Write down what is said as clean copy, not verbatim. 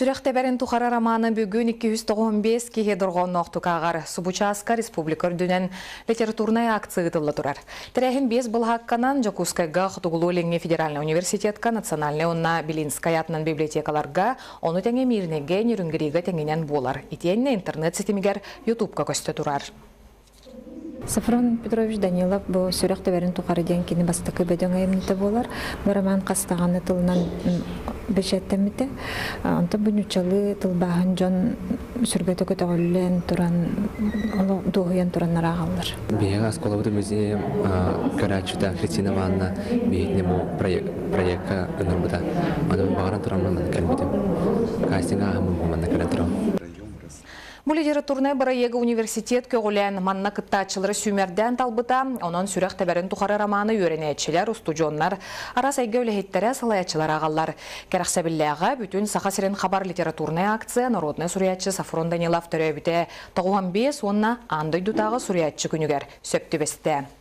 Сүрэх тэбэрин тухары романы бүгүн 295 киһи дорҕоонноохтук ааҕар. Субучааска республика үрдүнэн литературнай акция ыытылла турар. Тэрээһин биэс былаһаакканан Дьокуускайга Хотугулуу-Илиҥҥи федеральнай университетка, Национальнай уонна Белинскай аатынан библиотекаларга, ону тэҥэ Миирнэйгэ, Нерюнгрига тэҥинэн буолар. Итиэннэ интернет ситимигэр Ютубка көстө турар. Софрон Петрович Данилов бу «Сүрэх тэбэрин тухары» диэн кини бастакы бөдөҥ айымньыта буолар. Бу роман хас даҕаны тылынан бэчээттэммитэ. Онтон бу нууччалыы тылбааһын дьон сүргэтэ көтөҕүллэн туран, дуоһуйан туран ааҕаллар. Биһиги оскуолабыт музейа көрөөччүтэ Христина Ивановна биһигини бу проекка ыҥырбыта. Ону баҕаран туран манна кэлбитим. Кастинг ааһаммын бу манна кэлэн турабын. Бу литературнай бырайыагы университет көҕүлээн манна кыттааччылары сүүмэрдээн талбыта. Онон сүрэх тэбэрин тухары романы үөрэнээччилэр, устудьуоннар, араас эйгэ үлэһиттэрэ, салайааччылар ааҕаллар. Кэрэхсэбиллээҕэ, бүтүн Саха сирин хабар литературнай акция народнай суруйааччы Софрон Данилов төрөөбүтэ 95 уонна аан дойдутааҕы суруйааччы күнүгэр сөп түбэстэ.